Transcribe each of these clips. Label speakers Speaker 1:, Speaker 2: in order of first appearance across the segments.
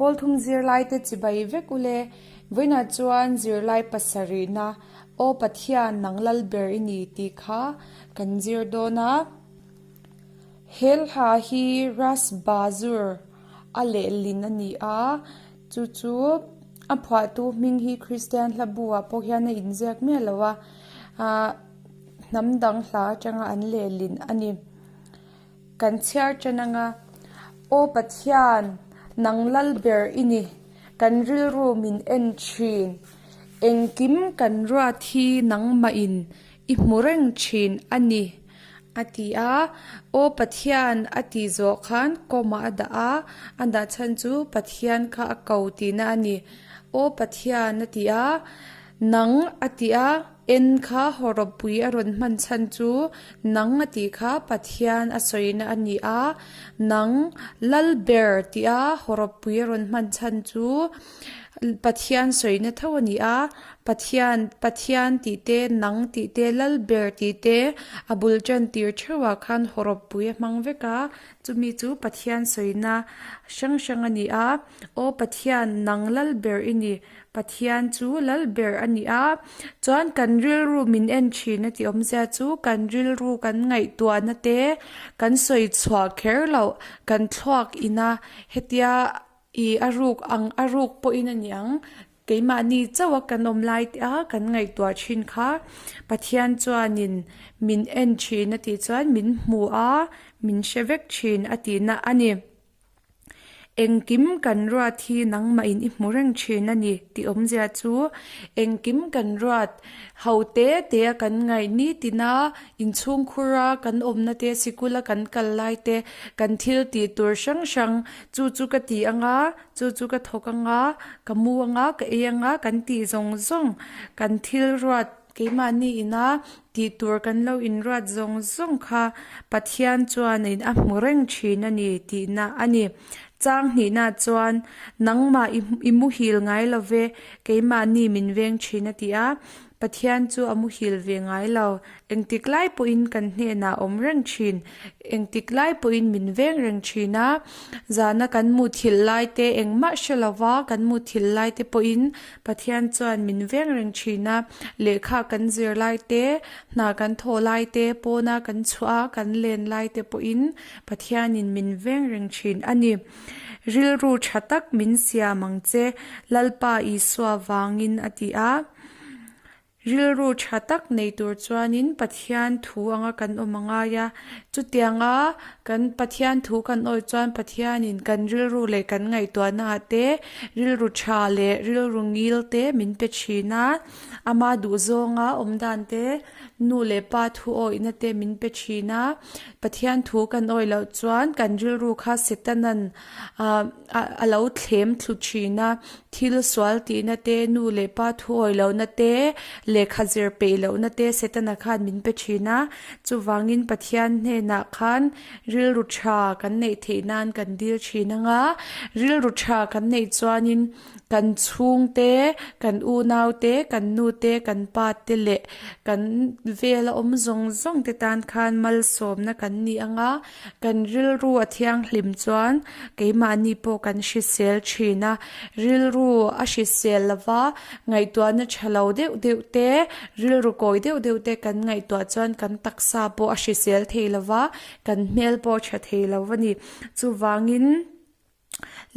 Speaker 1: Pawlthum zirlaite chibai vek ule, vawiinah chuan zirlai pasarihna Aw Pathian nang lal ber i ni tih kha kan zir dawn a. He hla hi Ras Bazur a lehlin a ni a, chu chu a phuahtu hming hi Kristian hla bu ah pawh hian a inziak miah lo a, ah hnam dang hla atanga an lehlin a ni. Kan chhiar ṭan anga, Aw Pathian, nang lal ber i ni, kan rilru min en ṭhin. Engkim kan ruat hi nangmahin i hmu reng ṭhin a ni, a ti a. Aw Pathian a tih zawh khan kawmah a dah a, a dah chhan chu Pathian kha a ko tihna a ni. Aw Pathian a ti a, nang a ti a. En kha hawrawppui a rawn hman chhan chu nang a tih kha Pathian a sawina a ni a, nang lal ber tia hawrawppui a rawn hman chhan chu Pathian sawina tho a ni a, Pathian, Pathian tih te, nang tih te, lal ber tih te a bul tan tir theuhah khan hawrawppui a hmang vek a, chumi chu Pathian sawina hrang hrang a ni a, Aw Pathian, nang lal ber i ni. Pathian chu lal ber a ni a, chuan kan rilru min en thin a tih awmzia chu kan rilru kan ngaihtuahna te kan sawi chhuah kher loh kan thluak ina hetia ih a ruk ang a ruk pawhin a ni ang keimahni chauh a kan awm lai te a kan ngaihtuah thin kha Pathian chuanin min en thin a tih chuan min hmu a min hre vek thin a tihna a ni. Engkim kan ruat hi nangmahin i hmu reng thin a ni tih awmzia chu engkim kan ruat ho te te a kan ngaih nitina inchhungkhur a kan awmna te sikul a kan kal lai te kan thil tih tur hrang hrang chu chu ka ti anga chu chu ka thawk anga ka mu anga ka ei anga kan tih zawng zawng kan thil ruat Keimahni ina tih tur kan lo inruat zawng zawng kha Pathian chuanin a hmu reng thin a ni tihna a ni. Chang hnihna chuan, Nangmah i muhil ngai lo ve, keimahni min veng thin a ti a. Pathian chu a muhil ve ngai lo. Engtik lai pawhin kan hnenah a awm reng thin. Engtik lai pawhin min veng reng thin a. Zana kan muthilh lai te engmah hre lova kan muthilh lai te pawhin Pathian chuan min veng reng thin a, lehkha kan zir lai te, hna kan thawh lai te, pawna kan chhuah a, kan len lai te pawhin Pathianin min veng reng thin a ni. Rilru tha tak min siam ang che, Lalpa Isua vangin a ti a. Rilru tha tak nei tur chuanin Pathian thu anga kan awm a ngai a, chutianga kan Pathian thu kan awih chuan Pathianin kan rilru leh kan ngaihtuahnaah te rilru tha leh rilru ngil te min pe thin a, ama duhzawnga awm dan te nu leh pa thu awihna te min pe thin a, Pathian thu kan awih loh chuan kan rilru kha Setanan ah a lo thlem thlu thin a, thil sual tihna te, nu leh pa thu awih lohna te, lehkha zir peih lohna te Setana khan min pe thin a, chuvangin Pathian hnenah khan rilru tha kan neih theih nan kan dil thin ang a, rilru tha kan neih chuanin kan chhungte, kan unau te, kan nu te, kan pa te leh kan vela awm zawng zawng te tan khan malsawmna kan ni ang a. Kan rilru a thianghlim chuan keimahni pawh kan hrisel thin a, rilru a hrisel lova ngaihtuahna tha lo deuh deuh te, rilru kawi deuh deuh te kan ngaihtuah chuan kan taksa pawh a hrisel thei lova, kan hmel pawh a tha thei lo a ni. Chuvangin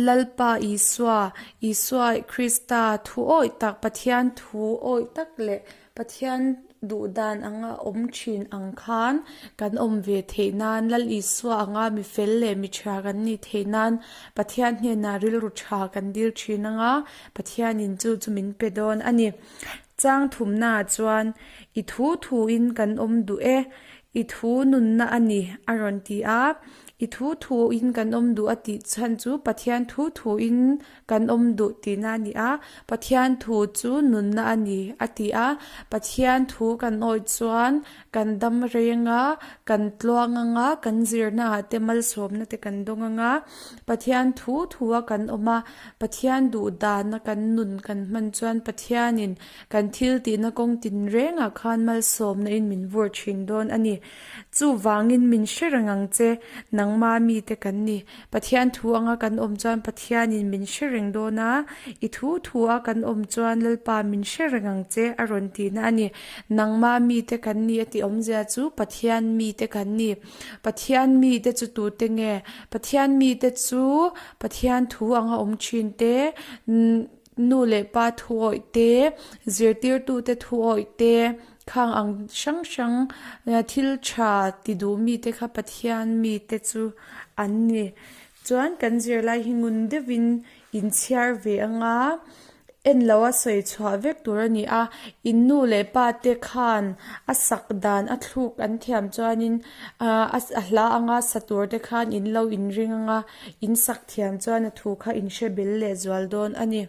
Speaker 1: Lalpa Isua, Isua Krista thu awih tak, Pathian thu awih tak leh Pathian duh dan anga awm thin ang khan kan awm ve theih nan, Lal Isua anga mi fel leh mi tha kan nih theih nan Pathian hnenah rilru tha kan dil thin anga Pathianin chu chu min pe dawn a ni. Chang thumnaah chuan i thu thuin kan awm duh e, i thu nunna a ni a rawn ti a. I thu thuin kan awm duh a tih chhan chu Pathian thu thuin kan awm duh tihna a ni a, Pathian thu chu nunna a ni a ti a, Pathian thu kan awih chuan kan dam reng a, kan tluang ang a, kan zirna ah te malsawmna te kan dawng ang a, Pathian thu thu a kan awm a, Pathian duh dana kan nun kan hman chuan Pathianin kan thil tihna kawng tinrengah khan malsawmna in min vur thin dawn a ni. Chuvangin min hre reng ang che, nangma mite kan ni. Pathian thu anga kan awm chuan Pathianin min hre reng dawn a, i thu thu a kan awm chuan Lalpa min hre reng ang che a rawn tihna a ni. Nangma mite kan ni a tih awmzia chu Pathian mite kan ni. Pathian mite chu tute nge? Pathian mite chu Pathian thu anga awm thin te, nu leh pa thuawih te, zirtirtute thuawih te, Khang ang hrang hrang thil tha ti duh mite kha Pathian mite chu an ni. Chuan kan zirlai hi ngun deuhin inchhiar ve anga en lo a sawi chhuah vek tur a ni a. In nu leh pa te khan a sak dan a thluk an thiam chuanin a hla anga sa tur te khan in lo inring anga in sak thiam chuan a thu kha in hre bel leh zual dawn a ni.